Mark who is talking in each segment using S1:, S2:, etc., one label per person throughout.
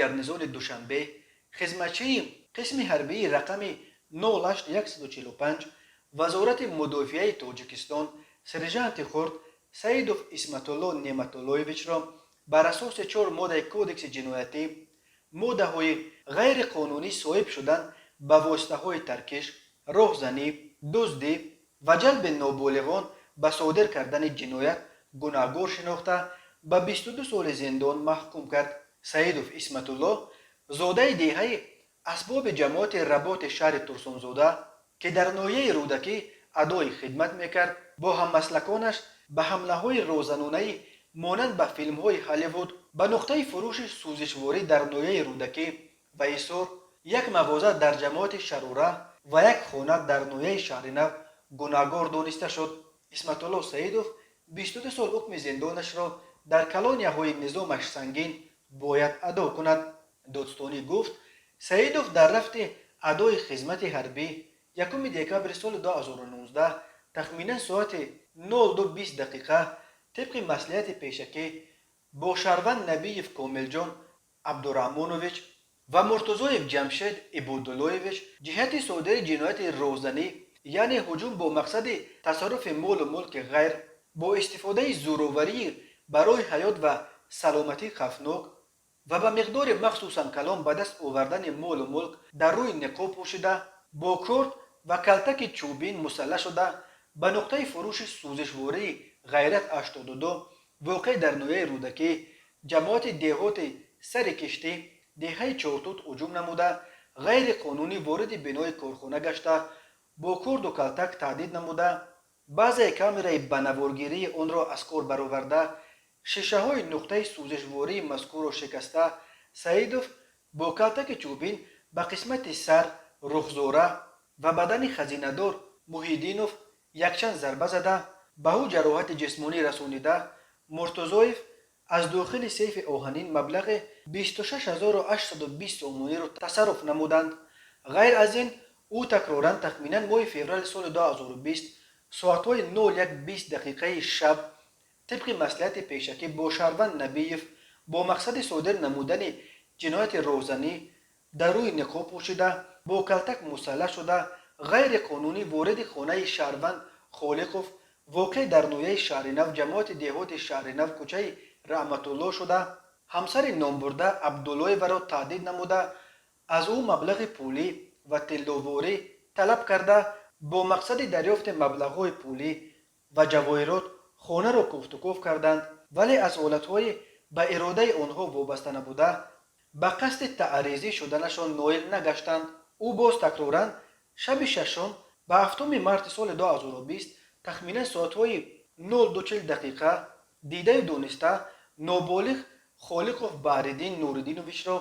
S1: Гарнизони Душанбе, хизматчии қисми ҳарбии рақами 08145 Вазорати мудофиаи Тоҷикистон, сержанти хурд Саидов Исматулло Неъматуллоевичро бар асоси чор моддаи Кодекси ҷиноятӣ, моддаҳои ғайриқонунӣ соҳиб шудан ба воситаҳои таркиш, роҳзанӣ, дуздӣ ва ҷалби ноболиғон ба содир кардани ҷиноят гунаҳгор шинохта, ба 22 соли зиндон маҳкум кард. Саидов Исматулло, зодаи деҳаи Асбоби ҷамоати Работи шаҳри Турсунзода, ки дар ноҳияи Рӯдакӣ адои хидмат мекард, бо ҳаммаслаконаш ба ҳамлаҳои розанонаи монанд ба филмҳои Ҳолливуд ба нуқтаи фурӯши сӯзишворӣ дар ноҳияи Рӯдакӣ ва Ҳисор, як мағоза дар ҷамоати Шарора ва як хона дар ноҳияи Шаҳринав гунаҳгор дониста шуд. Исматулло Саидов 22 сол ҳукми зиндонашро дар колонияҳои низомаш сангин бояд адо кунад. Додстонӣ гуфт, Саидов дар рафти адои хизмати ҳарбӣ 1 декабри соли 2019 тахминан соати 02:20 дақиқа тибқи маслиҳати пешакӣ бо шаҳрванд Набиев Комилҷон Абдураҳмонович ва Муртузоев Ҷамшед Ибодуллоевич ҷиҳати содири ҷинояти розанӣ, яъне ҳуҷум бо мақсади тасарруфи молу мулки ғайр бо истифодаи зӯроварии барои ҳаёт ва саломатӣ хавфнок ва ба миқдори махсусан калон ба даст овардани молу мулк, дар рӯи ниқоб пӯшида, бо корд ва калтаки чӯбин мусаллаҳ шуда, ба нуқтаи фурӯши сӯзишвории Ғайрат 82, воқеъ дар ноҳияи Рӯдакӣ, ҷамоати деҳоти Сари Киштӣ, деҳаи Чортут ҳуҷум намуда, ғайриқонунӣ вориди бинои корхона гашта, бо корду калтак таҳдид намуда, баъзеи камераи ба наворгирии онро аз кор бароварда, шишаҳои нуқтаи сӯзишвории мазкурро шикаста, Саидов бо калтаки чӯбин ба қисмати сар, рухзора ва бадани хазинадор Муҳиддинов якчанд зарба зада, ба ӯ ҷароҳати ҷисмонӣ расонида, Муртузоев аз дохили сейфи оҳанин маблағи 26 820 сомониро тасарруф намуданд. Ғайр аз ин, ӯ такроран тахминан моҳи феврали соли 2020 соатҳои 01:20 дақиқаи шаб тибқи маслиҳати пешакӣ бо шаҳрванд Набиев бо мақсади содир намудани ҷинояти роҳзанӣ, дар рӯи ниқоб пӯшида, бо калтак мусаллаҳ шуда, ғайриқонунӣ вориди хонаи шаҳрванд Холиқов, воқеъ дар ноҳияи Шаҳринав, ҷамоати деҳоти Шаҳринав, кӯчаи Раҳматулло шуда, ҳамсари номбурда Абдуллоеваро таҳдид намуда, аз ӯ маблағи пулӣ ва тилловорӣ талаб карда, бо мақсади дарёфти маблағҳои пулӣ ва ҷавоҳирот хонаро кофтуков карданд, вале аз ҳолатҳои ба иродаи онҳо вобаста набуда ба қасди таъризӣ шуданашон ноил нагаштанд. Ӯ боз такроран шаби шашум ба 7 марти соли 2020 тахминан соатҳои 02:40 дақиқа дидаю дониста ноболиғ Холиқов Баҳриддин Нуриддиновичро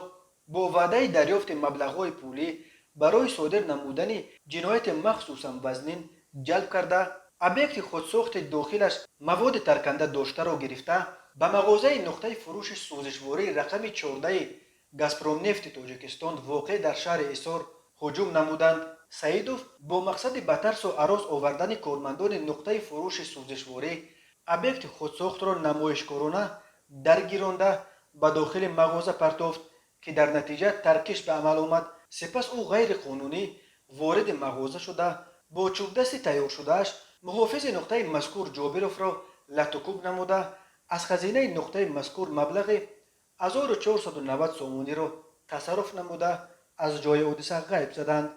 S1: бо ваъдаи дарёфти маблағҳои пулӣ барои содир намудани ҷинояти махсусан вазнин ҷалб карда, объекти худсохти дохилаш маводи тарканда доштаро гирифта, ба мағозаи нуқтаи фурӯши сӯзишвории рақами 14 Газпромнефти Тоҷикистон, воқеъ дар шаҳри Ҳисор, ҳуҷум намуданд. Саидов бо мақсади ба тарсу ҳарос овардани кормандони нуқтаи фурӯши сӯзишворӣ объекти худсохтро намоишкорона даргиронда, ба дохили мағоза партофт, ки дар натиҷа таркиш ба амал омад. Сипас ӯ ғайриқонунӣ вориди мағоза шуда, бо чӯбдасти тайёршудааш муҳофизи нуқтаи мазкур Ҷобировро латукӯб намуда, аз хазинаи нуқтаи мазкур маблағи 1490 сомониро тасарруф намуда, аз ҷои ҳодиса ғайб заданд.